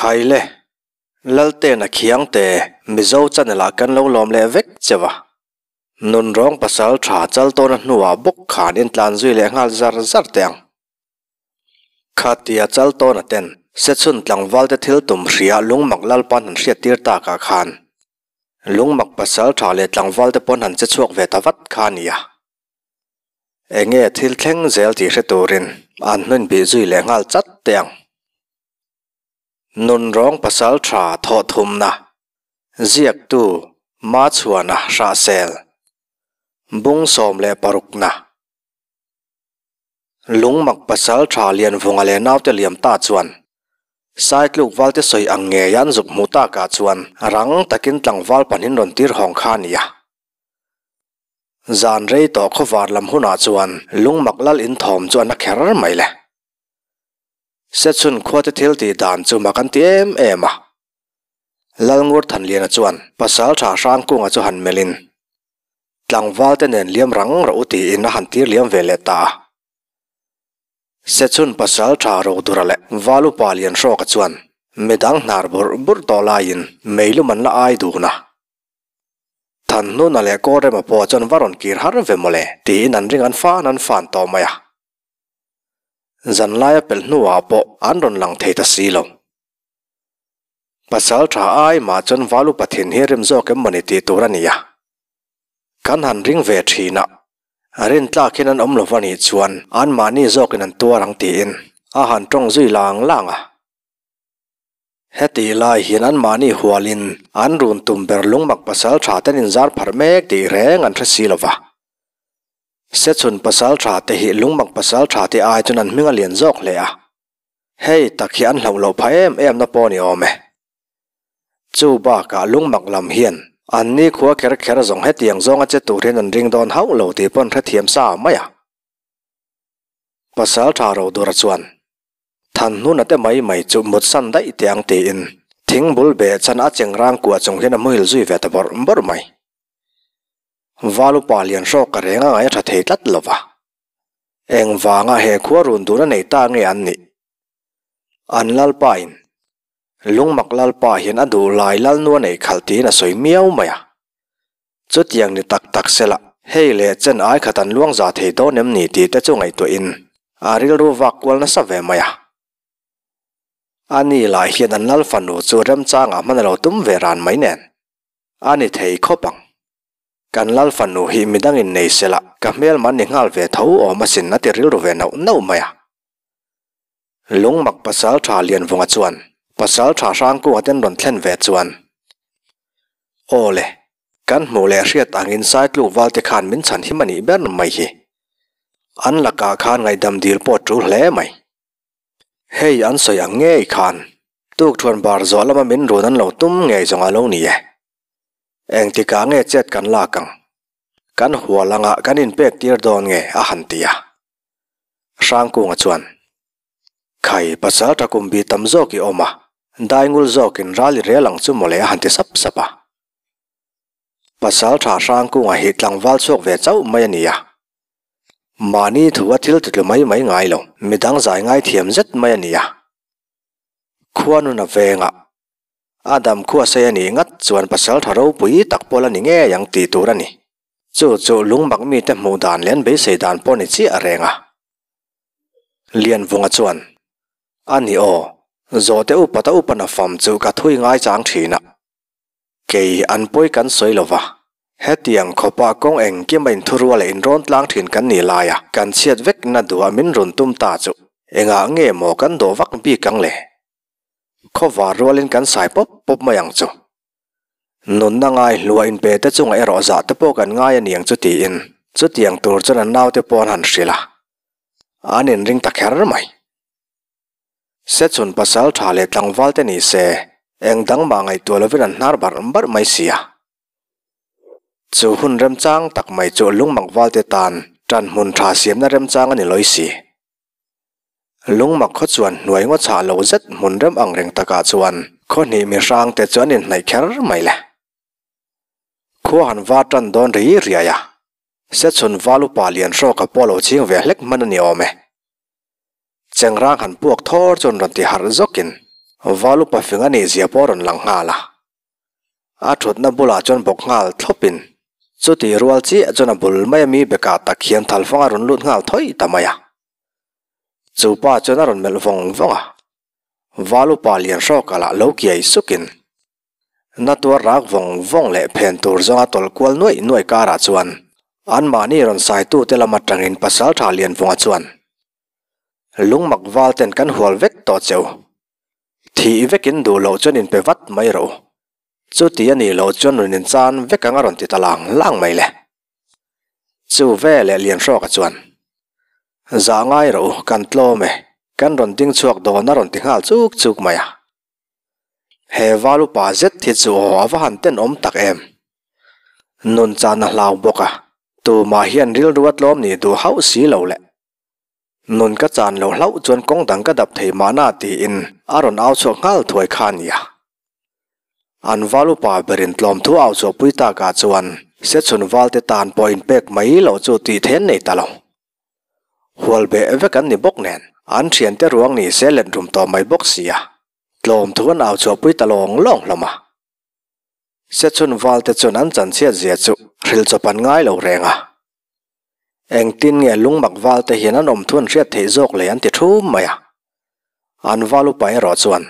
Khaile, Laltena Khiangte, Mizo channel ah kan lo lawm leh vek cheu a. Nunrawng pasal tha chal tawna hnuah bawk khan in tlan zui leh nghal zar zar teh ang. Khatia chal tawna ten Sechhun tlangval te thil tum hria lungmak Lalpa'n han hriat tir takah khan lungmak pasal tha leh tlangval te pawn han che chhuak ve ta vat kha a nia. Enge thil thleng zel tih hre turin an hnuin bih zui leh nghal chat teh ang. Nunrawng pasal tha thawh thumna ziaktu Machhuana Hrahsel Bung 16 na. Lungmak pasal tha Lianvunga leh naute liam ta chuan Saitluk valte sawi ang ngei an zuk hmuh takah chuan rang takin tlangval pahnin rawn tir hawng kha a ni a. Zan rei tawh khawvar lam hunah chuan Lungmak lal inthawm chu a na kher mai le. Sechhun khuate thil tih dan chu mak an ti em em a. Lalngur Thanliana chuan pasal tha Hrangkunga chu han melhin Tlangval te nen liam rang rawh u tiin a han tir liam ve leh ta a. Sechhun pasal tha Rodura leh Val upa Lianhrawka chuan midang hnar burh burh tawh laiin meilum an la ai dun a. Thanhnuna leh Kawlrema pawh chuan va rawn kir har ve mawle tiin an ring an fan an fan tawh mai a. Zanlaia pelh hnuah pawh an rawn lang thei ta si lo. Pasal tha ai mah chuan Val upa thin hi rim zawk em mawni tih tur a ni a. Kan han ring ve thin a, rin tlak hian an awm lo va nih chuan anmahni zawkin an tuar ang tiin a han tawng zui lang lang a. Hetih lai hian anmahni hualin an run tum ber lungmak pasal tha ten inzar pharh mek tih reng an hre si lo va. Sechhun pasal tha te hi lungmak pasal tha te ai chuan an hming a lian zawk hle a. Hei tak hi an hlauh loh phah em em na pawh a ni awm e. Chu bakah lungmak lam hian an ni khua kher kher zawng hetiang zawnga che tur hian an ring dawn hauh lo tih pawh an hrethiam sa mai a. Pasal tha Rodura chuan Thanhnuna te mai mai chu mutsan daih teh ang tiin thing bul beh chan a chengrang kuah chung hian a muhil zui ve ta bawrh bawrh mai. Val upa lian hrawk ka reng a ngaih a tha thei tlat lo va. Engvanga he khua run dun a nei ta nge an nih? An lalpain, Lungmak lalpa hian a duh lai lalnu a neih khalh tiin a sawi miau mai a. Chutiang ni tak tak sela, hei leh chen ai khat an luang za thei dawn em ni tih te chu ngaihtuahin a rilru vak kual nasa ve mai a. A ni lai hian an lal fanu chu remchangah hman a lo tum ve ran mai nen a ni thei khawp ang. Kan lal fanu hi midangin nei sela ka hmel man ni nghal ve tho awm asin a ti rilru ve nauh nauh mai a. Lungmak pasal tha Lianvunga chuan pasal tha Hrangkunga ten rawn thlen ve chuan, Aw le, kan hmuh leh hriat angin Saitluk valte khan min chhan him a nih ber mai hi. An lakah khan ngaihdam dil pawh a tul hle mai. Hei an sawi ang ngei khan tukthuan bar zawh lama min run an lo tum ngei zawng a lo ni e. Engtikah nge chet kan lak ang? Kan hual anga kan inpek tir dawn nge? a han ti a. Hrangkunga chuan, Khai, pasal tha kum bi tam zawk i awm a, daingul zawkin ral i rel ang chu mawle a han ti sap sap a. Pasal tha Hrangkunga hi tlangval chhuak ve chauh mai a ni a. Mahni thu a thil titlu mai mai ngai lo, midang zai ngai thiam zet mai a ni a. Khuanun a vengah A dam khua sei a nih ngat chuan pasal tha ropui tak pawl a ni ngei ang tih tur a ni. Chu chu lungmak mite hmuh dan leh an beisei dan pawh ni chiah reng a. Lianvunga chuan, A ni aw, zawhte upata upa na fam chu ka thui ngai chang thin a. Kei an pawi kan sawi lo va, hetiang khawpa kawng engkim a inthurual leh inrawn tlang thin kan nih laia kan chhiat vekna duhah min rawn tum ta chu engah nge maw kan dawh vak bik ang le? Khawvar rualin kan sai pawp pawp mai ang chu. Nunna ngai hlua inpe te chungah erawh zah te pawh kan ngai a niang chu tiin chutiang tur chuan an naute pawh an han hrilh a, an inring ta kher mai. Sechhun pasal tha leh tlangval te ni se eng dang mah ngaihtuah lovin an hnar barh barh mai si a. Chu hun remchang tak mai chu lungmak valte tan ṭanhmun tha siamna remchang a ni lawi si. Lungmak khaw chuan hnuai ngaw chhah lo zet hmun rem ang reng takah chuan khaw hnih mi hrang te chu an inhnaih kher mai le. Khua han var tan dawn ri riai a, Sechhun val upa lian hrawka pawh lo ching ve hlek hman a ni awm e. Chengrang han puak thawr chuan rawn ti harh zawkin Valupa fing a nih zia pawh a rawn lang nghal a. A thutna bulah chuan bawk nghal thlawpin chuti rual chiah chuan a bul mai a mi bekah tak hian thalfang a rawn lut nghal thawi ta mai a. Chu pa chuan a rawn melh vawng vawng a. Valupa lian hrawk alah lo kiai sukin na tuar rak vawng vawng leh phen tur zawnga tawlh kual nuaih nuaih karah chuan anmahni rawn saitute lam atangin Pasaltha Lianvunga chuan Lungmak val ten kan hual vek tawh che u. Thih vekin duh loh chuan inpe vat mai rawh u. Chuti a nih loh chuan rawn inchan vek ang a rawn ti ta lang lang mai le. Chu ve leh Lianhrawka chuan, Zah ngai rawh u, kan tlawm e, kan rawn ding chhuak dawn a rawn ti nghal chuk chuk mai a. He val upa zet hi chu aw a va han tenawm tak em. Nun chan a hlau bawk a, tumah hian rilru a tlawm nih duh hauh si lo le. Nun ka chan loh hlauh chuan kawng dang ka dap thei mahna tiin a rawn au chhuak nghal thuai kha a nia. An val upa berin tlawm thu au chhuah pui takah chuan Sechhun valte tan pawh inpek mai loh chu tih then nei ta lo. Hual beh vek an ni bawk nen an thiante ruang ni se let rum tawh mai bawk sia. Tlawm thu an au chhuah pui ta lawng lawng hlawm a. Sechhun valte chuan an chanchhiat zia chu hrilh chawp an ngai lo reng a. Engtin nge lungmak val te hian an awm thu an hriat theih zawk leh an ti thum mai a. An val upa erawh chuan,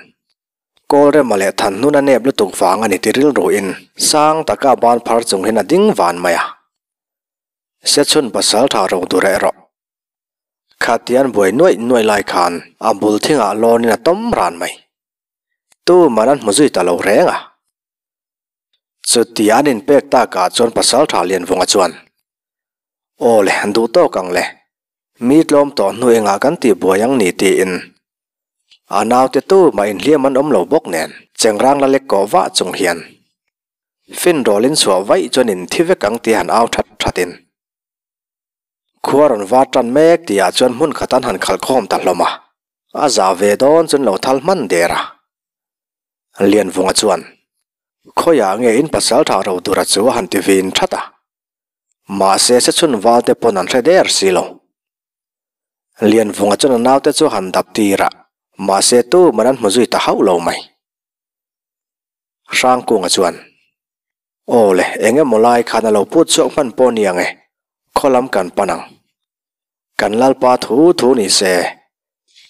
Kawlrema leh Thanhnun a nep lutuk vang a ni ti rilruin sang taka ban phar chung hian a ding van mai a. Sechhun pasal tha ro dur erawh. Khatian buai nuaih nuaih lai khan a bul thingah lawnin a tawm ran mai. Tuman an hmu zui ta lo reng a. Chuti an inpek takah chuan Pasaltha Lianvunga chuan, Aw le, duh tawk ang le. Mi tlawm tawh hnu engah kan tih buai ang ni tiin a naute tu mah inhliam an awm lo bawk nen chengrang la lek kawh vah chung hian finrawlin chhuah vaih chuan in thi vek ang tih han au that thatin khua rawn var tan mek tihah chuan hmun khat an han khalh khawm ta hlawm a, a zah ve dawn chuan lo thal hman der a. Lianvunga chuan, Khawiah nge in pasal tha ro tura chu a han ti vin that a. Mahse sechhun valte pawn an hre der si lo. Lianvunga chuan a naute chu a han dap tir a, mahse tuman an hmu zui ta hauh lo mai. Hrangkunga chuan, Aw le, eng emaw lai khan a lo put chhuak hman pawh ni ang e, khaw lam kan pan ang. Kan Lalpa thu thu ni se,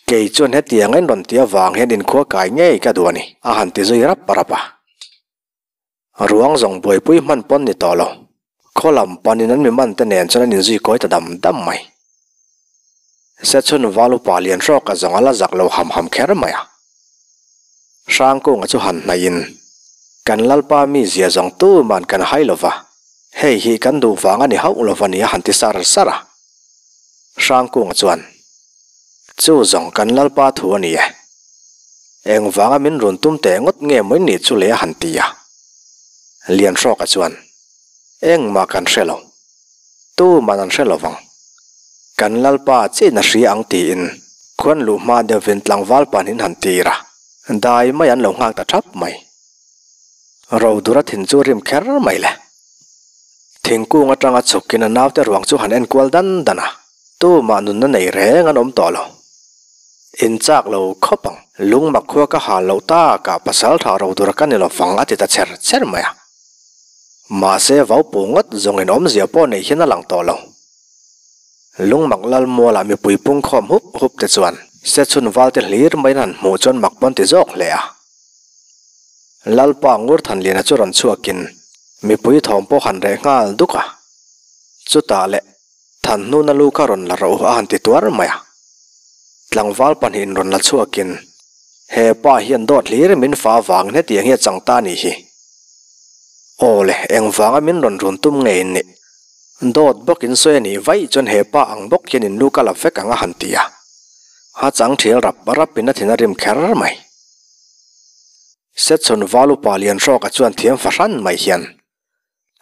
kei chuan hetiang en rawn ti avang hian inkhua kai ngei ka duh a ni, a han ti zui rap rap a. Ruang zawng buaipui hman pawn ni tawh lo, khaw lam panin an mi man te nen chuan an inzui kawi ta dam dam mai. Sechhun val upa lian hrawk a zawng a la zak lo ham ham kher mai a. Hrangkunga chu han hnaihin, Kan Lalpa mi zia zawng tuman kan hai lo va, hei hi kan duh vang a ni hauh lo va ni a han ti sar sar a. Hrangkunga chuan, Chu zawng kan Lalpa thu a ni e. Engvanga min run tum teh ngawt nge maw in nih chu le a han ti a. Lianhrawka chuan, Engmah kan hre lo. Tuman an hre lo vang. Kan Lalpa chiin a hria ang tiin khuan luh hma deuhvin tlangval panin han tir a, dai mai an lo nghak ta thap mai. Rodura thin chu rim kher mai le. Thingkung atanga chhukin a naute ruang chu han enkual dan dan a, tumah nunna nei reng an awm tawh lo. In chak lo khawp ang, lungmak khua ka hal loh takah pasal tha Rodura ka ni lo vang a ti ta cher cher mai a. Mahse vaupu ngawt zawngin awmzia pawh nei hian a lang tawh lo. Lungmak Lalmualah mipui pungkhawm hup hup te chuan Sechhun valte hlir maiin han hmuh chuan mak pawn ti zawk hle a. Lalpa Ngurthanliana chu rawn chhuakin mipui thawm pawh han reh nghal duk a. Chutah leh Thanhnuna lu kha rawn la rawh a han ti tuar mai a. Tlangval pahnihin rawn la chhuakin he pa hian dawt hlir min fa avangin hetiang hi a chang ta a nih hi. Aw le, engvanga min rawn run tum nge in nih? Dawt bawkin sawi a nih vaih chuan he pa ang bawk hian in lu ka la vek ang a han ti a. A chang thial rap rapin a thin a rim kher mai. Sechhun val upa Lianhrawka chuan thiam fahran mai hian,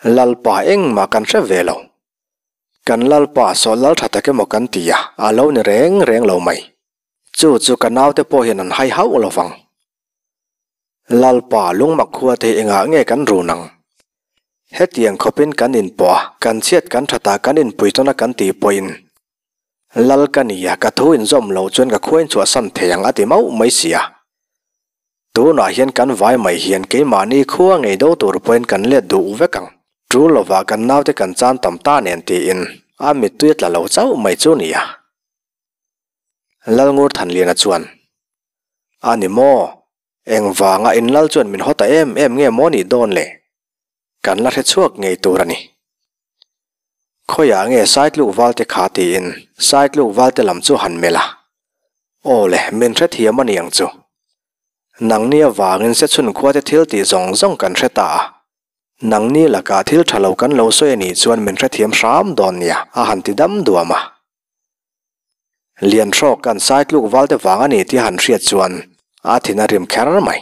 Lalpa engmah kan hre ve lo. Kan Lalpa saw lal tha tak emaw kan ti a, a lo ni reng reng lo mai. Chu chu ka naute pawh hian an hai hauh lo vang. Lalpa lungmak khua te hi engah nge kan run ang? Hetiang khawpin kan inpawh a, kan chhiat kan that a, kan inpui tawn a kan tih pawhin Lal ka ni a, ka thu inzawm loh chuan ka khua inchhuahsan thei ang a ti mauh mai si a. Tunah hian kan vai mai hian keimahni khua ngei do tur pawhin kan let duh vek ang. Tul lovah kan naute kan chan tam ta nen tiin a mittui a tla lo chauh mai chu nia. Lalngur Thanliana chuan, A ni maw? Engvanga in lal chuan min haw ta em em nge maw nih dawn le? Kan la hre chhuak ngei tur a ni. Khawiah nge Saitluk Valte kha tiin Saitluk Valte lam chu han melh a. Aw le, min hrethiam a ni ang chu. Nangni avangin Sechhun khuate thil tih zawng zawng kan hre ta a. Nangni lakah thil tha lo kan lo sawi a nih chuan min hrethiam hram dawn nia, a han ti dam duam a. Lianhrawk kan Saitluk Valte vang a ni tih a han hriat chuan a thin a rim kher mai.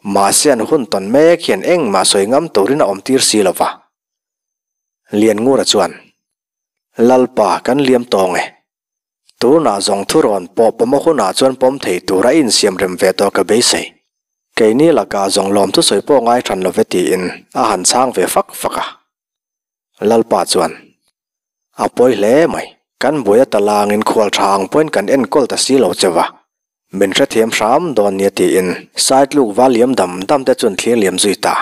Mahse an hun tawn mek hian engmah sawi ngam turin a awm tir si lo va. Lianngura chuan, Lalpa kan liam tawng e. Tunah zawng thurawn pawh pawm a hunah chuan pawm thei tura insiam rem ve tawh ka beisei. Keini lakah zawng lawm thusawi pawh ngai hran lo ve tiin a han chhang ve fak fak a. Lalpa chuan, A pawi hle mai, kan buai a talangin khual tha ang pawhin kan enkawl ta si lo che va. Min hrethiam hram dawn nia tiin Saitluk va liam dam dam te chuan thlir liam zui ta.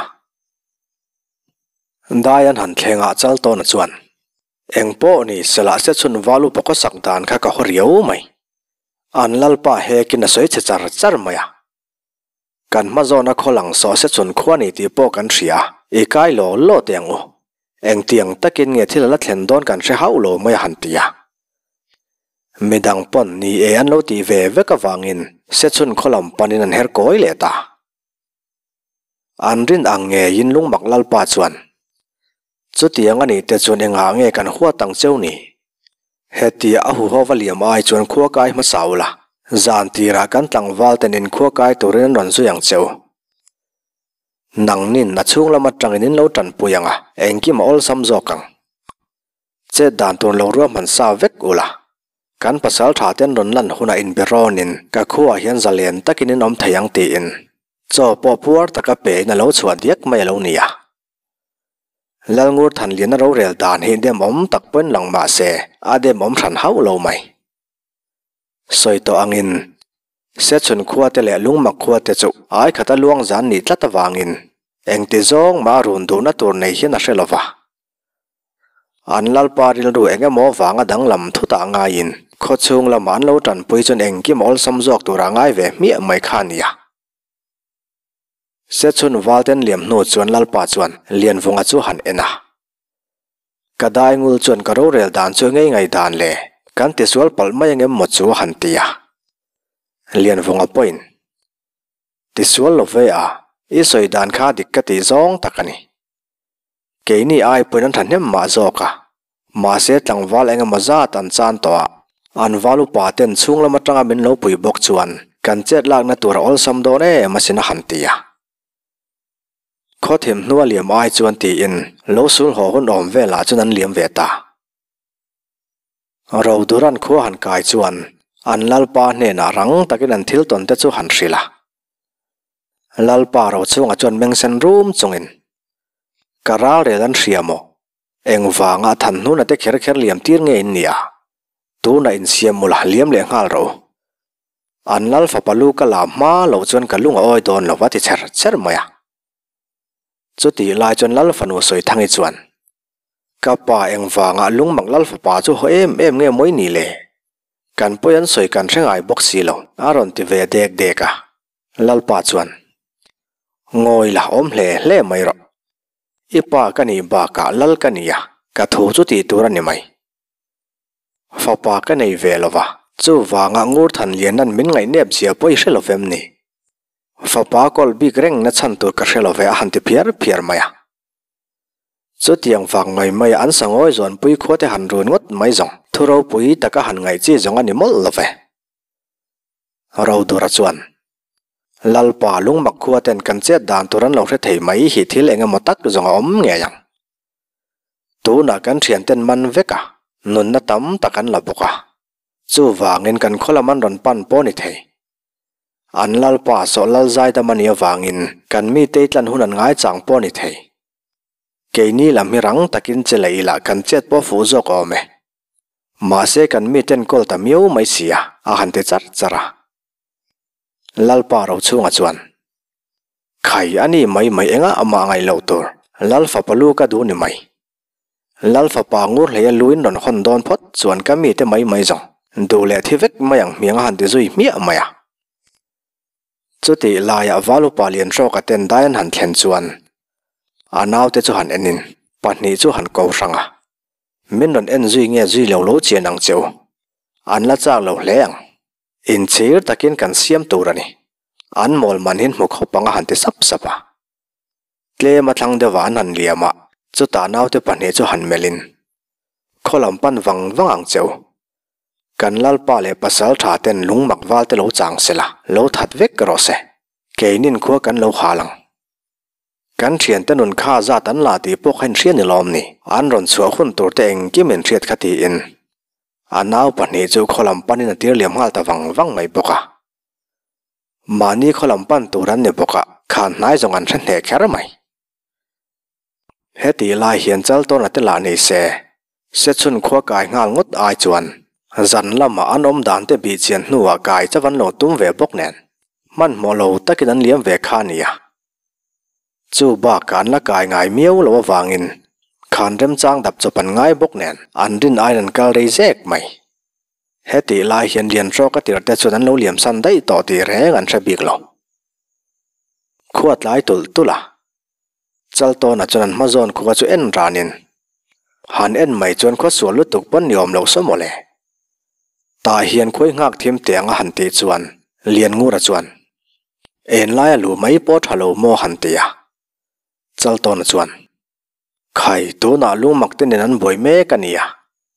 Dai an han thleng ah chal tawn a chuan, Eng pawh ni sela se chhun val upa khaw sak dan kha ka haw riau mai. An lalpa hekin a sawi chhe char char mai a. Kan hma zawna khaw lang sawh se chhun khua ni tih pawh kan hria, i kai law law teh ang u. Engtiang takin nge thil a la thlen dawn kan hre hauh lo mai a han ti a. Midang pawn ni e an lo tih ve vek avangin Sechhun khaw lam panin an her kawi leh ta. An rin ang ngeiin Lungmak Lalpa chuan, Chutiang a nih te chuan engah nge kan huat ang cheu ni? Hetia a huho va liam ai chuan khua kai hmasa ula, zan tirah kan tlangval ten inkhua kai turin an rawn zui ang cheu. Nangnin a chhung lam atangin in lo tanpui ang a, engkim a awlsam zawk ang. Chet dan tur lo ruahman sa vek ula. Kan pasal tha ten rawn lan hunah inbe rawnin ka khuaah hian zalen takin in awm thei ang tiin chaw pawh puar taka pein a lo chhuah diak mai a lo ni a. Lalngur Thanliana rorel dan hi demawm tak pawn lang mah se a demawm hran hauh lo mai. Sawi tawh angin Sechhun khuate leh Lungmak khuate chu ai khata luang zan nih tlat avangin engti zawng mah run duhna tur nei hian a hre lo va. An Lalpa rilru eng emaw vanga danglam thutah ngaiin khawchhung lamah an lo tanpui chuan engkim awlsam zawk tura ngai ve hmiah mai kha a nia. Sechhun Valten liam hnu chuan Lalpa chuan Lianvunga chu han en a. Ka daingul chuan ka rorel dan chu ngei ngai dan le, kan tisual palh mai angem maw chu a han ti a. Lianvunga pawhin, Tisual lo ve a, i sawi dan kha dik ka tih zawng tak a ni. Keini ai pawhin an thahnem mah zawk a, mahse tlangval eng emaw zat an chan tawh a, an val upa ten chhung lam atanga min lo pui bawk chuan kan chet lakna tur a awlsam dawn em asin a han ti a. Khaw thim hnua liam ai chuan tiin lo sul haw hun awm velah chuan an liam ve ta. Roduran khua han kai chuan an lalpa hnenah rang takin an thil tawn te chu han hrilh a. Lalpa Rochunga chuan mengsen rum chungin, Ka ralrel an hria maw? Engvanga a than hnuna te kher kher liam tir nge in nia? Tunah insiam mula liam leh nghal rawh u. An lal fapa lu ka la hma loh chuan ka lung a awi dawn lo va ti cher cher mai a. Chutih lai chuan lal fanu Sawithangi chuan, Ka pa engvanga lungmak lal fapa chu haw em em nge mawi ni le? Kan pawi an sawi kan hre ngai bawk si lo, a rawn ti ve dek dek a. Lalpa chuan, Ngawi la awm hle hle mai rawh. I pa ka nih bakah lal ka ni a, ka thu chu tih tur a ni mai. Fapa ka nei ve lo va, chuvanga Ngurthan Lianan min ngaihnep zia pawh i hre lo vem ni? Fapa kawl bik reng na chhan tur ka hre lo ve a han ti phiar phiar mai a. Chutiang vang mai mai an sangawi zawnpui khua te han run ngawt mai zawng, thu ropui taka han ngaih chi zawng a ni mawlh lo ve. Rodura chuan, Lalpa lungmak khua ten kan chet dan tur an lo hre thei mai hi thil eng emaw tak zawng a awm ngei ang. Tunah kan thian ten man vek a, nunna tam tak an la bawk a. Chuvangin kan khaw lam an rawn pan pawh ni thei. An Lalpa sawh lal zaidam a nih avangin kan mite i tlan hun an ngaichang pawh ni thei. Keini lam hi rang takin che leh ila kan chet pawh fuh zawk awm e. Mahse kan mite enkawl ta miau mai si a, a han ti char char a. Lalpa Rochhunga chuan, Khai a ni mai mai engah amah ngaih loh tur, Lal fapa lu ka duh ni mai. Lal fapa ngur hleia luin rawn hawn dawn phawt chuan ka mite mai mai zawng duh leh thi vek mai ang hmiang a han ti zui hmiah mai a. Chutih laiah val upa lian hrawka ten dai an han thlen chuan a naute chu han enin pahnih chu han ko hrang a, Min rawn en zui nge zui lo lo chian ang che u, an la chak lo hle ang. Inchhir takin kan siam tur a ni. An mawl man hin hmu khawp ang a han ti sap sap a. Tlem a thlang deuhah an han liam a, chutah naute pahnih chu han melhin, Khaw lam pan vang vang ang che u. Kan Lalpa leh pasal tha ten lungmak val te lo chang se la, lo that vek rawh se. Keinin khua kan lo hal ang. Kan thiante nun kha zat an la tih pawh kha inhria ni lawm ni? An rawn chhuah hun tur te engkim inhriat kha tiin a nau pahnih chu khaw lam panin a tir liam nghal ta vang vang mai bawk a. Mahni khaw lam pan tur an ni bawk a, khan hnai zawng an hre hneh kher mai. Hetih lai hian Chaltawna te lah ni se, Sechhun khua kai nghal ngawt ai chuan zan lamah an awm dan te bih chian hnuah kai chauh an lo tum ve bawk nen, hmanhmawh lo takin an liam ve kha a nia. Chu bakah an la kai ngai miau lo avangin khan remchang dap chawp an ngai bawk nen an rin aiin an kal rei zek mai. Hetih lai hian Lianhrawka tirhte chuan an lo liamsan daih tawh tih reng an hre bik lo. Khua tlai tulh tulh a, Chaltawna chuan an hma zawn khua chu en ranin han en mai chuan khua sual lutuk pawn ni awm lo saw mawle. Tah hian khuai nghak thim teh ang a han tih chuan Lianngura chuan Enlaia luh mai pawh tha lo maw han ti a. Chaltawna chuan, Khai, tunah lungmak te nen an buai mek a nia,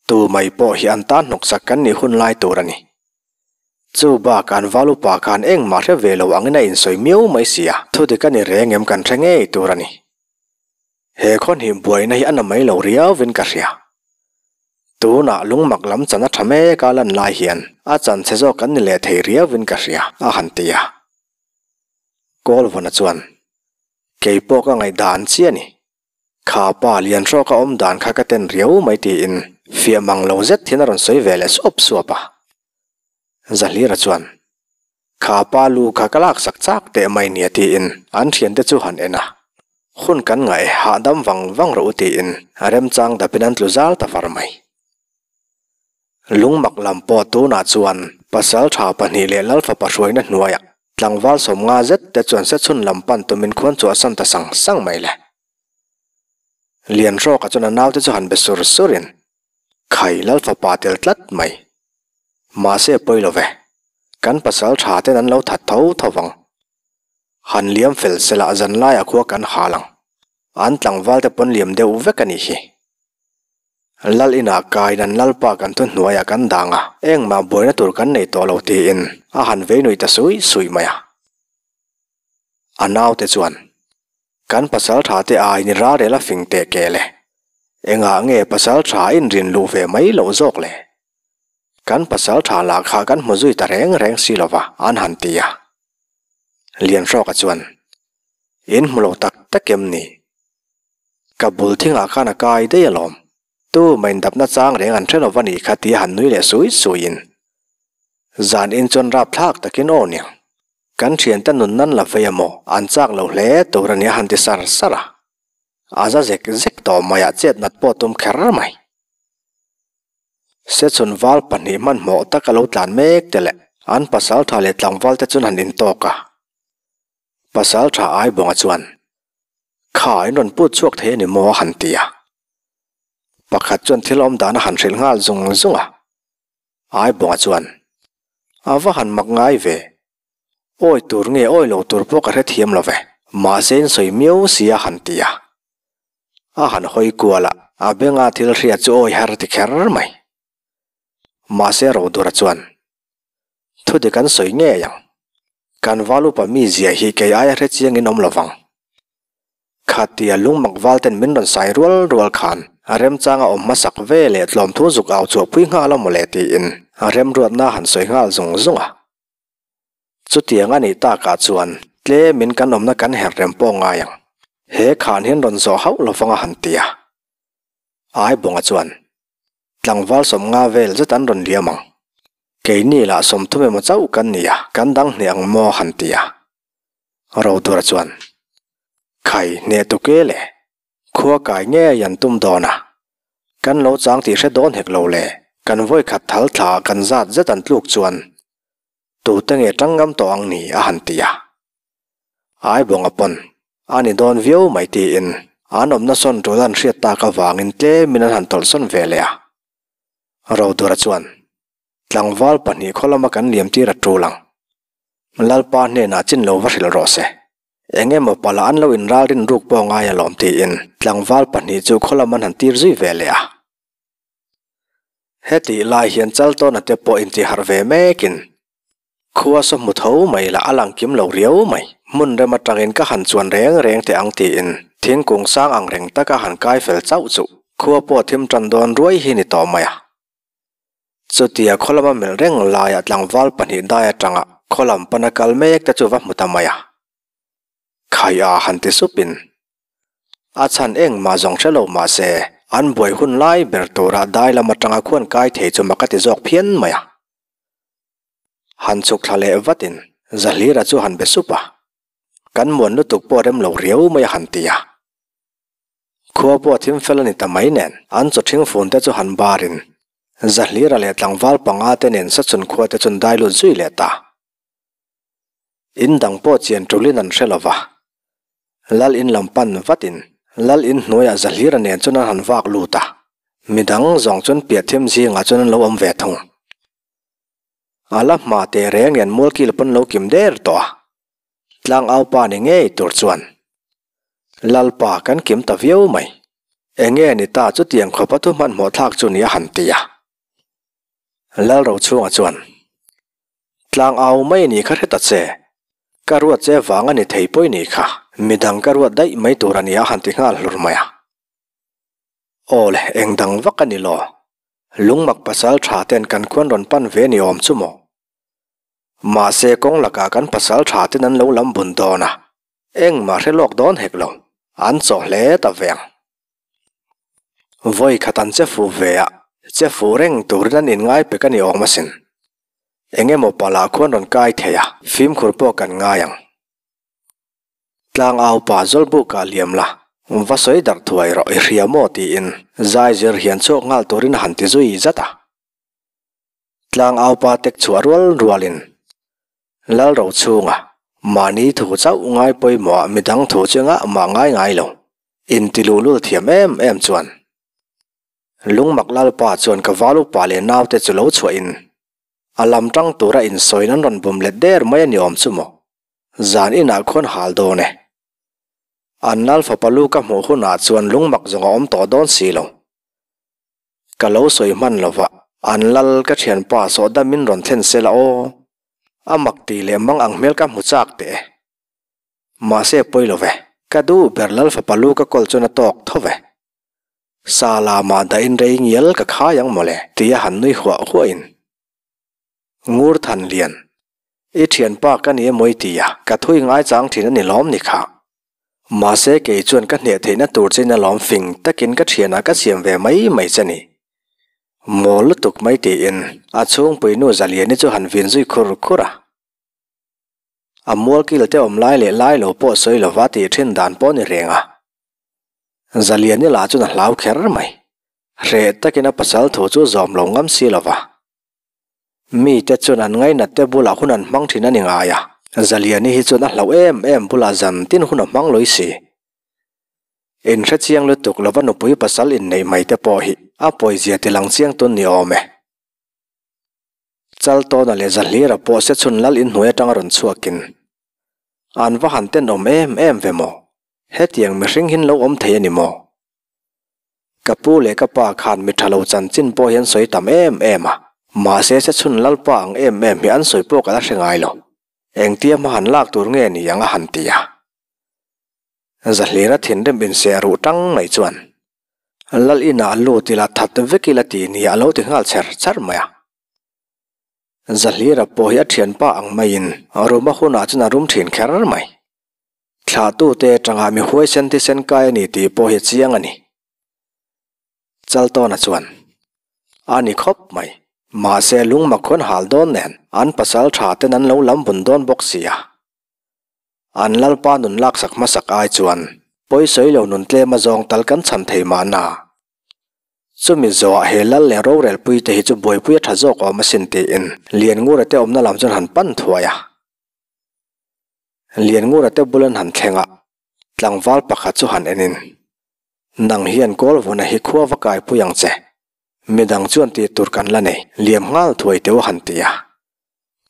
tu mai pawh hi an tan hnawksak kan nih hun lai tur a ni. Chu bakah an val upa khan engmah hre ve lo angin a insawi miau mai si a, thudik a ni reng em kan hre ngei tur a ni. He khawnhnih buaina hi a na mai lo riauvin ka hria. Tunah lungmak lam chan a tha mek a lan lai hian a chan chhe zawk kan ni leh thei riauvin ka hria, a han ti a. Kawlvawna chuan, Kei pawh ka ngaihdan chiah a ni. Kha pa lian hrawk a awm dan kha ka ten riau mai tiin fiah mang lo zet hian a rawn sawi ve leh suap suap a. Zahlira chuan, Kha pa lu kha ka laksak chak teh mai nia tiin an thiante chu han en a. Hun kan ngaih hahdam vang vang rawh u tiin a remchang dapin an tlu zal ta var mai. Lungmak lam pawh tunah chuan pasal tha pahnih leh Lalfapa hruaina hnuaiah tlangval 50 zet te chuan sechhun lam pan tumin khuan chhuahsan ta sang sang mai le. Lianhrawka chuan a naute chu han be sur surin, Khai Lalfapa tel tlat mai. Mahse pawi lo ve. Kan pasal tha ten an lo that tho tho vang. Han liam fel se lah zan laiah khua kan hal ang. An tlangval te pawn liam deuh vek a nih hi. Lal inah kaiin an lalpa kan thu hnuaiah kan dang a, engmah buaina tur kan nei tawh lo tiin a han vei nuih ta sui sui mai a. A naute chuan, Kan pasal tha te aiin i ralrel a fing teh ke le. Engah nge pasal tha inrin luh ve mai loh zawk le? Kan pasal tha lah kha kan hmu zui ta reng reng si lova an han ti a. Lianhrawka chuan, In hmu lo tak tak em ni? Ka bul thingah khan a kai daih alawm. Tu mah indapna chang reng an hre lova nih kha tia han nui leh sui suiin. Zan in chuan rapthlak takin aw niang. Kan thiante nun nan la vei a maw? An chak lo hle tur a nia han ti sar sar a. A za zek zek tawh maiah chet nat pawh tum kher mai. Sechhun val pahnih hmanhmawh tak a lo tlan mek te leh an pasal tha leh tlangval te chuan han intawk a. Pasal tha Aibawnga chuan, Kha in rawn put chhuak thei a ni maw? a han ti a. Pakhat chuan thil awm dan a han hrilh nghal zung zung a. Aibawnga chuan, A va han mak ngai ve. Awi tur nge awi lo tur pawh ka hrethiam lo ve. Mahse in sawi miau si a han ti a. A han hawi kual a, a benga thil hriat chu awi har ti kher mai. Mahse Rodura chuan, Thudik an sawi ngei ang. Kan val upa mi zia hi kei aia hre chiangin awm lo vang. Khatia lungmak val ten min rawn sai rual rual khan a remchang a awm hmasak ve leh tlawmthu zuk au chhuahpui nghal a mawle tiin a remruatna han sawi nghal zung zung a. Chutiang a nih takah chuan tlemin kan awmna kan her rem pawh ngai ang. He khan hian rawn zawh hauh lovang a han ti a. Aibawnga chuan tlangval 50 vel zet an rawn liam ang. Keini lah 30 emaw chauh kan ni a, kan dang hneh ang maw han ti a. Rodura chuan, Khai, hneh tuk e le. Khua kai ngei an tum dawn a. Kan lo chang tih hre dawn hek lo le. Kan vawi khat thal thla ah kan zat zet an tluk chuan tute nge tang ngam tawh ang ni a han ti a. Aibawnga pawn a ni dawn viau mai tiin an awmna sawn tul an hriat tak avangin tlemin an han tawlh sawn ve leh a. Rodura chuan, Tlangval pahnih khaw lama kan liam tir a tul ang. Lalpa hnenah chin lo va hrilh rawh se. Eng emaw pala an lo inralrin ruk pawh ngai alawm tiin tlangval pahnih chu khaw lam an han tir zui ve leh a. Hetih lai hian Chaltawna te pawh intiharh ve mekin khua saw hmu tho mai lah a lang kim lo riau mai. Hmun rem atangin ka han chuan reng reng teh ang tiin thingkung sang ang reng taka han kai fel chauh chu khua pawh thim tan dawn ruai hi ni tawh mai a. Chutia khaw lama melh reng laiah tlangval pahnih dai atanga khaw lam pana kal mek te chu va hmu ta mai a. Khai a han ti supin a chhan engmah zawng hre lo mah se an buai hun lai ber turah dai lam atanga khuan kai thei chu mak a ti zawk phian mai a. Han chhuk thla leh vatin Zahlira chu han be sup a, kan muan lutuk pawh rem lo riau mai a han ti a. Khua pawh thim fel a ni ta mai nen, an chaw ṭhing fun te chu han barin Zahlira leh tlangval panga te nen Sachun khua te chun dai lut zui leh ta. In dang pawh chian ṭulin an hre lo va. Lal in lam pan vatin Lal in hnuaiah Zahlira nen chuan an han vak lut a, midang zawng chuan piah thim zingah chuan an lo awm ve thung. A la hma teh reng nen mualkil pawn lo kim der tawh a. Tlangau pa ni ngei tur chuan Lalpa kan kim ta viau mai. Enge ni ta chutiang khawp a thu hmanhmawh thlak chu ni a han ti a. Lalro chhunga chuan Tlangau mai ni kha hre ta che. Ka ruat che vang a ni thei pawi ni kha. Midang ka ruat daih mai tur a ni a han ti nghal hlur mai a. Aw le, eng dang vak a ni law. Lungmak pasal tha ten kan khuan rawn pan ve ni awm chu maw? Mahse kawng lakah kan pasal tha ten an lo lam bun dawn a, engmah hre lawk dawn hek lo, an chaw hle ta ve ang. Vawi khat an che fuh ve a, che fuh reng turin an inngai pek a ni awm asin. Eng emaw palah khuan rawn kai thei a, fimkhur pawh kan ngai ang. Tlangau pa Zawlbukah liam la, va sawi darh thuai rawh i hria maw tiin zai zir hian chhuak nghal turin a han ti zui zat a. Tlangau pa tek chhuah rual rualin Lalro chhunga mahni thu chauh ngai pawimawhah midang thu chu engah mah ngai ngai lo inti luhlul thiam em em chuan Lungmak Lalpa chuan ka val upa leh naute chu lo chhuahin a lam tang tura insawiin an rawn bum let der mai a ni awm chu maw zan inah khuan hal dawn e. An Lal fapa lu ka hmuh hunah chuan lungmak zawng a awm tawh dawn si lo. Ka lo sawi hman lo va, an lal ka thianpa sawh dam in rawn thlen se la aw. A mak tih leh mang ang hmel ka hmu chak teh e. Mahse pawi lo ve, ka duh ber lal fapa lu ka kawl chuan a tawk tho ve. Sa lamah dah in rei ngial ka khai ang mawle tia han nui huah huah in. Ngur than lian, i thianpa ka ni emaw i ti a, ka thui ngaichang thin a ni lawm ni kha. Mahse kei chuan ka hneh theihna tur chein a lawm fing takin ka thianah ka siam ve mai mai che ni. Mawl lutuk mai tiin a chhungpui nu Zaliani chu han vin zui khur khur a. A mualkil te awm lai leh lai lo pawh sawi lova tih thin dan pawh ni reng a. Zaliani lah chuan a hlau kher mai. Hreh takin a pasal thu chu zawm lo ngam si lova. Mite chuan an ngainat te bulah hun an hmang thin a ni ngai a, Zaliani hi chuan a hlauh em em bulah zan tin hun a hmang lawih si. Inhre chiang lutuk lova nupui pasal inneih mai te pawh hi a pawizia ti lang chiang tun ni awm e. Chaltawna leh Zahlira pawh se chhun lal inhnuai atanga rawn chhuakin an va han tenawm em em ve maw? Hetiang mihring hin lo awm thei a ni maw? Ka pu leh ka pa khan mi tha lo chanchin pawh hi an sawi tam em em a, mahse se chhun Lalpa ang em em hi an sawi pawh ka la hre ngai lo. Engtia hma han lak tur nge ni ang a han ti a. Zahlira thinrim inseh ruh tang mai chuan Lal inah lut ila that vek ila ti nia a lo ti nghal chher chher mai a. Zahlira pawh hi a thianpa ang maiin ruma hunah chuan a rum thin kher mai. Thlahtute atanga mi huaisen thisen kai a ni tih pawh hi a chiang a ni. Chaltawna chuan, A ni khawp mai. Mahse lungmak khuan hal dawn nen an pasal tha ten an lo lam bun dawn bawk si a. An lalpa nun laksak hmasak ai chuan pawisawi lo nun tlem a zawng tal kan chhan thei mahna. Chumi zawhah he lal leh rorelpui te hi chu buaipui a tha zawk awm asin tiin Lianngura te awmna lam chuan han pan thuai a. Lianngura te bul an han thleng a, tlangval pakhat chu han enin, Nang hian Kawlvuna hi khua va kaipui ang che. Midang chuan tih tur kan la nei, liam nghal thuai teu a han ti a.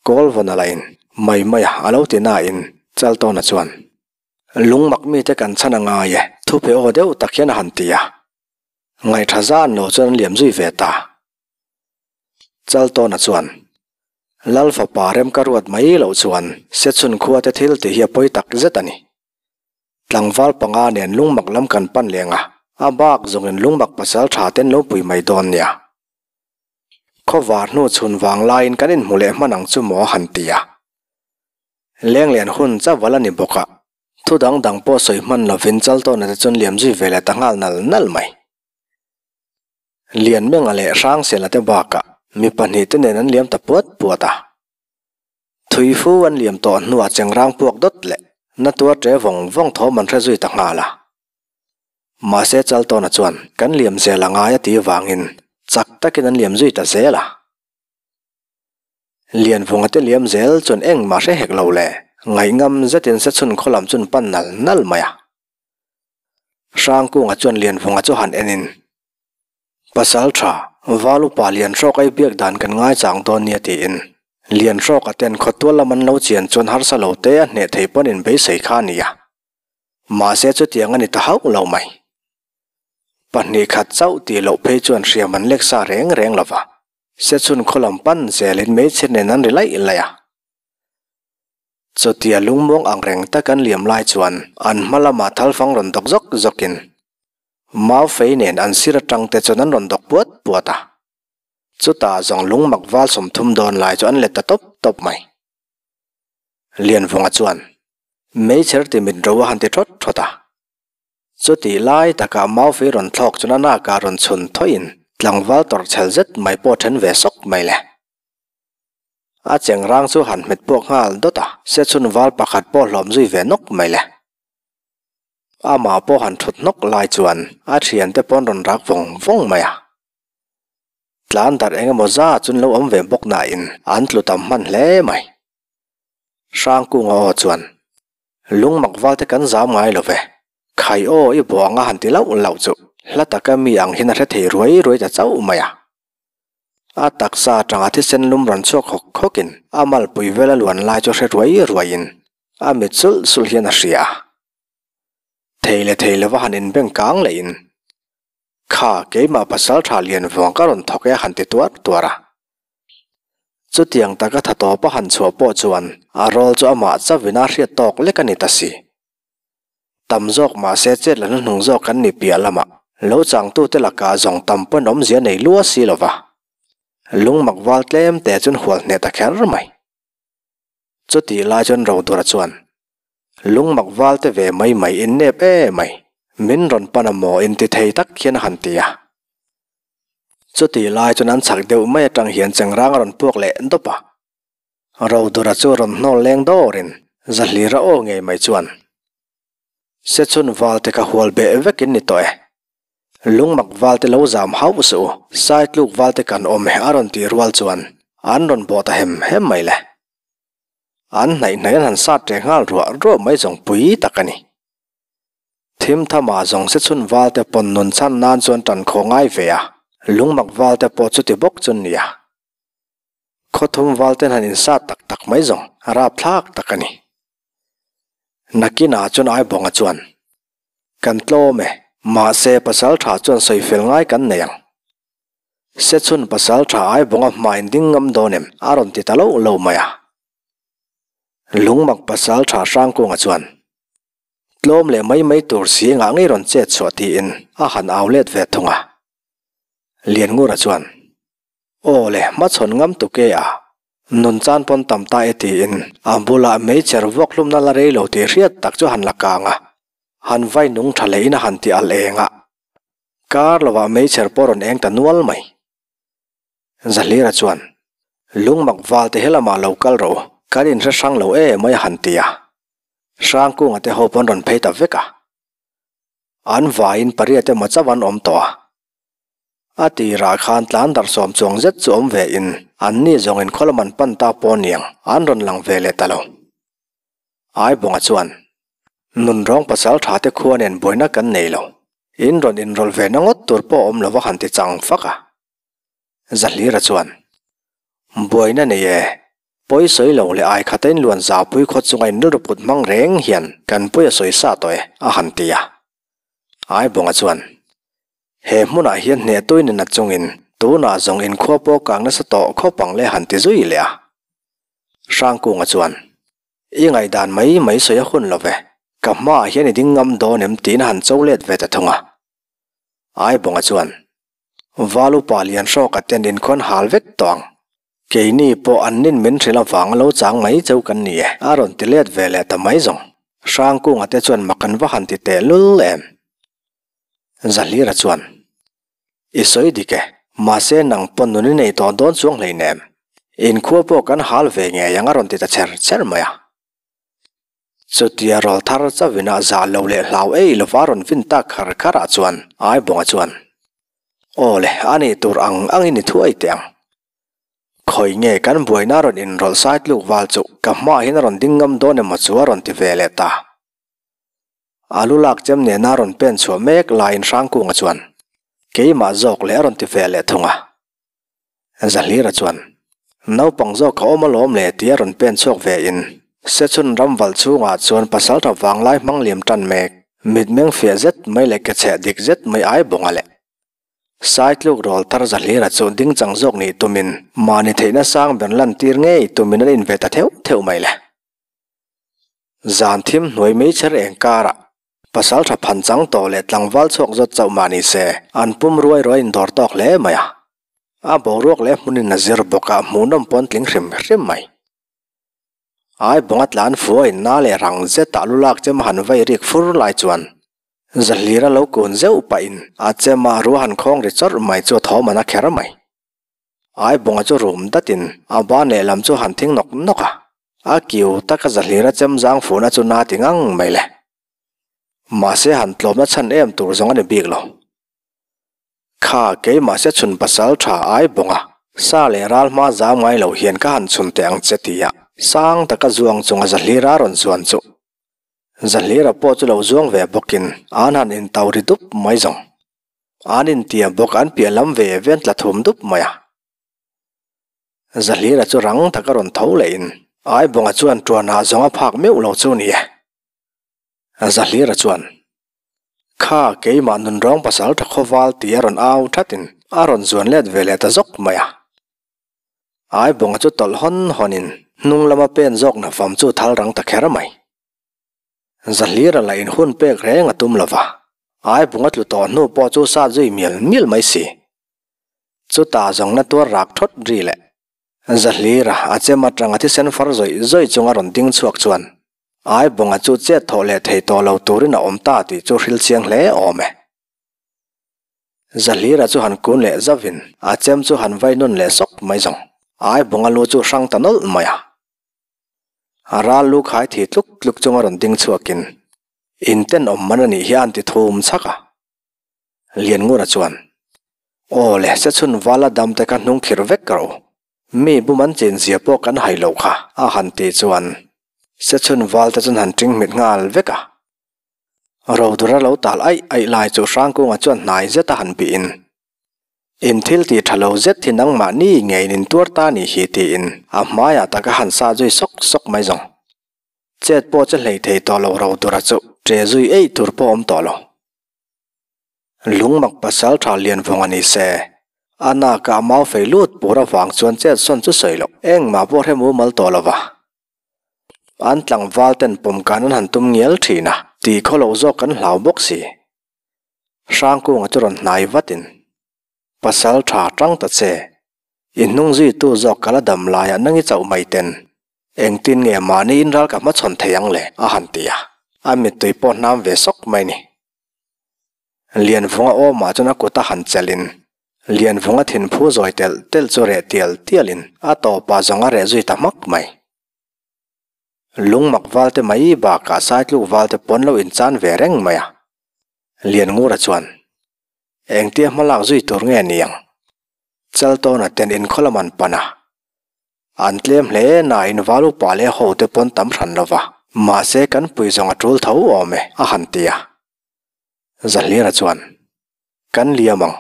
Kawlvuna lahin mai mai a a lo ti nain Chaltawna chuan, Lungmak mite kan chhan a ngai e, thupe aw deuh tak hian a han ti a. Ngaihṭha zan lo chuan an liam zui ve ta. Chaltawna chuan, Lal fapa rem ka ruat mai loh chuan Sechhun khua te thil tih hi a pawi tak zet a ni. Tlangval panga nen lungmak lam kan pan leng a, a bak zawngin lungmak pasal tha ten lo pui mai dawn nia. Khawvar hnu chhun vang laiin kan inhmu leh hman ang chu maw a han ti a. Lenglen hun chaval a ni bawk a, thu dang dang pawh sawi hman lovin Chaltawna te chuan liam zui ve leh ta nghal nal nal mai. Lianmenga leh Hrangsela te bakah mi pahnihte nen an liam ta puat puat a. Thui fu an liam tawh hnuah chengrang puak dawt leh na tuar ṭe vawng vawng thawm an hre zui ta nghal a. Mahse Chaltawna chuan kan liam zel a ngai a ti vangin chak takin an liam zui ta zel a. Lianvunga te liam zel chuan engmah hre hek lo le ngaihngam zetin Sechhun khaw lam chuan pan nal nal mai a. Hrangkunga chuan Lianvunga chu han enin, Pasal tha, Val upa Lianhrawk ei biak dan kan ngaichang dawn nia tiin Lianhrawka ten khawtual lam an lo chian chuan harsa lo te a hneh thei pawn in beisei kha a ni a. Mahse chutiang a ni ta hauh lo mai. Pahnih khat chauh tih loh phei chuan hriam an lek sa reng reng lo va, Sechhun khaw lam pan zelin hmeichhe nen an ri laih laih a. Chutia lungmuang ang reng tak an liam lai chuan an hma lamah thalfang rawn dawk zawk zawkin mau fei nen an sir atang te chuan an rawn dawk puat puat a. Chutah zawng lungmak val 30 dawn lai chu an let ta tawp tawp mai. Lianvunga chuan meichher ti mit ro a han ti thawt thawt a. Chutih lai takah mau fei rawn thlawk chuan a nakah rawn chhun thawiin tlangval tawrh chhel zet mai pawh then ve sawk mai le. A chengrang chu han hmet puak nghal dawt a, Sechhun val pakhat pawh hlawm zui ve nawk mai le. Amah pawh han thut hnawk lai chuan a thiante pawn rawn rak vawng vawng mai a. Tlan darh eng emaw za chun lo awm ve bawk nain an tlu tam hman hle mai. Hrangkunga aw chuan, Lungmak valte kan zam ngai lo ve, khai aw i buah anga han ti lauh lauh chu hla taka mi ang hian a hre thei ruai ruai ta chauh mai a. A taksa atanga thisen lum rawn chhuak hawk hawkin a malpui vel a luan lai chu hre ruai ruaiin a mit sulh sulh hian a hria a. Thei leh thei lova han inbeng kang lehin, Kha, keimah pasal tha lian vuang ka rawn thawk e a han ti tuar tuar a. Chutiang taka tha tawp a han chhuah pawh chuan a rawl chu amah chauhin a hriat tawk lek a ni ta si. Tam zawk mahse chet la hnuhnung zawk kan ni piah lamah lo changtute lakah zawng tam pawn awmzia nei lua si lova. Lungmak val tlem te chuan hual hneh ta kher mai. Chutih lai chuan Rodura chuan, Lungmak val te ve mai mai in nep e mai, min rawn pan a maw inti thei tak hian a han ti a. Chutih lai chuan an chhak deuh mai atang hian chengrang a rawn puak leh dawp a. Rodura chu rawn hnawl leng dawrin Zahlira aw ngei mai chuan, Sechhun valte ka hual beh vekin ni tawh e. Lungmak valte lo zam hauh suh u, Saitluk valte kan awm e a rawn tih rual chuan an rawn bawh ta hem hem mai le. An hnaih hnaih an han sat reh nghal ruah ruah mai zawng pui tak a ni. Thim thama zawng Sechhun valte pawn nun chhan nan chuan tan khaw ngai ve a, Lungmak valte pawh chuti bawk chu nia. Khawthum valten han insat tak tak mai zawng a rapthlak tak a ni. Nakinah chuan Aibawnga chuan, Kan tlawm e, mahse pasal tha chuan sawi fel ngai kan nei ang. Sechhun pasal tha Aibawnga hmain ding ngam dawn em a rawn ti ta loh lo mai a. Lungmak pasal tha Hrangkunga chuan, Tlawm leh mai mai tur si engah ngei rawn chet chhuah tiin a han au let ve thung a. Lianngura chuan, Aw le, hmachhawn ngam tu ke a, nun chan pawn tam ta e tiin a bulah meichher vuak hlumna la rei lo tih hriat tak chu han la kang a, han vai nung tha leh in a han ti al eng a. Kar lovah meichher pawh rawn eng ta nual mai. Zahlira chuan, Lungmak val te helamah lo kal rawh u, kan inhre hrang lo em mai a han ti a. Hrangkunga te ho pawn rawn phei ta vek a. An vaiin pariat emaw chauh an awm tawh a. A tirah khan tlan darh sawm chuang zet chu awm ve in an ni zawng in khaw lam an pan ta pawh niang an rawn lang ve leh ta lo. Aibawnga chuan, Nunrawng pasal tha te khua nen buaina kan nei lo. In rawn inrawlh ve na ngawt tur pawh awm lo va han ti chang fak a. Zahlira chuan, Buaina nei e, pawi sawi lo leh ai khata in luan zaupui khaw chunga in rilru put hmang reng hian kan pawi a sawi sa tawh e, a han ti a. Aibawnga chuan, He hmunah hian hnehtu in inat chungin tunah zawng inkhua pawh kang nasa tawh khawp ang le han ti zui leh a. Hrangkunga chuan, I ngaihdan mai mai sawi a hun lo ve, ka hmaah hian i ding ngam dawn em tiin a han cho let ve ta thung a. Aibawnga chuan, Val upa lian hrawka ten inkhawn hal vek tawh ang. Keini pawh an nin min hrilh avanga lo chang mai cheu kan ni e, a rawn ti let ve leh ta mai zawng. Hrangkunga te chuan mak an va han ti teh lul em. Zahlira chuan, I sawi dik e, mahse nang pawn nun i nei tawh dawn chuang hleinem. Inkhua pawh kan hal ve ngei ang a rawn ti ta cher cher mai a. Chutia rawl thar chauhin a zah lo leh hlau ei lova rawn vin tak khar khar ah chuan Aibawnga chuan, Aw le, a nih tur ang angin i thuai teh ang. Khawi nge kan buaina rawn inrawlh sai tluk val chu ka hmaah hian a rawn ding ngam dawn emaw chu a rawn ti ve leh ta. A lu lak chem nena rawn pen chhuah mek laiin Hrangkunga chuan, Keimah zawk leh a rawn ti ve leh thung a. Zahlira chuan, Naupang zawk ka awm alawm le tia rawn pen chhuak ve in, Sechhun ram valh chhungah chuan pasaltha vanglai hmang liam tan mek, mitmeng fiah zet mai leh ke chheh dik zet mai ai bawnga leh. Saitluk rawl thar Zahlira chu ding chang zawk nih tumin mahni theihna sang ber lantir ngei tumin an inve ta theuh theuh mai le. Zan thim hnuai meichher eng karah Pasal tha phan chang tawh leh tlangval chhuak zawt chauh mah ni se, an pum ruai ruai indawr tawk hle mai a. A boruak leh hmunin a zir bawk a, hmuhnawm pawn tling hrim hrim mai. Aibawnga tlan fua in na leh rang zetah lu lak chem a han vai rik fur lai chuan Zahlira lo kun zeuh pahin a chem a ruah han khawng ri chawrh mai chu a thawm an a kher mai. Aibawnga chu rum datin a ban lehlam chu han thing nawk nawk a, a kiu taka Zahlira chem zang fuhna chu na ti ngang mai le. Mahse han tlawmna chhan em tur zawng a ni bik lo. Kha keimah se chhun pasal tha ai bawng a, sa leh ral hma zam ngai lo hian ka han chhun teh ang che ti a, sang taka zuang chunga Zahlira rawn zuan chu. Zahlira pawh chu lo zuang ve bawkin an han intau ri dup mai zawng. An intiam bawk an piah lam ve ve an tla thum dup mai a. Zahlira chu rang taka rawn tho lehin Aibawnga chuan tuanah zawng a phak meuh lo chu ni e. Zahlira chuan, Kha keimah nunrawng pasal tha khawval ti a rawn au thatin a rawn zuan let ve leh ta zawk mai a. Aibawnga chu tawlh hawn hawnin hnung lama pen zawk nafam chu thal rang ta kher mai. Zahlira lah in hun pek reng a tum lova, Aibawnga tlu tawh hnu pawh chu sat zui mial mial mai si. Chutah zawngna tuar rak thawt ri leh Zahlira a chem atanga thisen far zawih zawih chunga rawn ding chhuak chuan Aibawnga chu chet thawh leh thei tawh lo turin a awm ta tih chu hril chiang hle awm e. Zahlira chu han kun leh zauvin a chem chu han vai nun leh sawk mai zawng. Aibawnga lu chu hrang ta nawlh mai a. A ral lu khai thi tluk tluk chunga rawn ding chhuakin in tenawm man a nih hi a an ti thum chhak a. Lianngura chuan, Aw le, Sechhun vala dam te kha hnung khirh vek rawh u. Mi bum an chin zia pawh kan hai lo kha, a han tih chuan Sechhun val te chuan han ṭing hmit nghal vek a. Rodura lo tal aih aih lai chu Hrangkunga chuan hnai zet a han bihin, In thil tih ṭha lo zet hi nangmahni ngeiin in tuar ta nih hi tiin a hmaiah tak a han sa zui sawk sawk mai zawng. Chet pawh che hlei thei tawh lo Rodura chu ṭe zui eih tur pawh awm tawh lo. Lungmak pasal tha lian vawng a ni se. A nakah mau fei lut pur avang chuan chet sawn chu sawi loh. Engmah pawh hre mumal tawh lo va. An tlangval ten pawm kan an han tum ngial thin a, tih khaw loh zawk kan hlau bawk si. Hrangkunga chu rawn hnai vatin, Pasal tha tang ta che. I hnung zuitu zawk ka la dam laiah nang i chauh mai ten. Engtin nge mahni in ral ka hmachhawn thei ang le? a han ti a. A mittui pawh hnam ve sawk mai ni. Lianvunga awmah chuan a kut a han chelhin. Lianvunga thinphu zawi telh telh chu reh tial tialin a tawpah zawng a reh zui ta hmak mai. Lungmak valte mai bakah Saitluk valte pawn lo inchan ve reng mai a. Lianngura chuan, Engtia hmalak zui tur nge ni ang? Chaltawna ten inkhaw lam an pan a. An tlem hle nain val upa leh hote pawn tam hran lo va, mahse kan pui zawng a tul tho awm e, a han ti a. Zahlira chuan, Kan liam ang.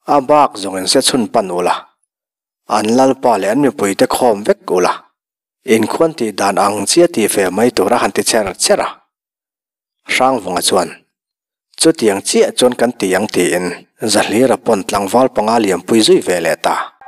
A bak zawngin se chhun pan ula. An lalpa leh an mipuite khawm vek ula. Inkhuan tih dan ang chiah tih ve mai tur a han ti cher cher a. Hrangvunga chuan, Chutiang chiah chuan kan ti ang tiin Zahlira pawn tlangval panga liampui zui ve leh ta.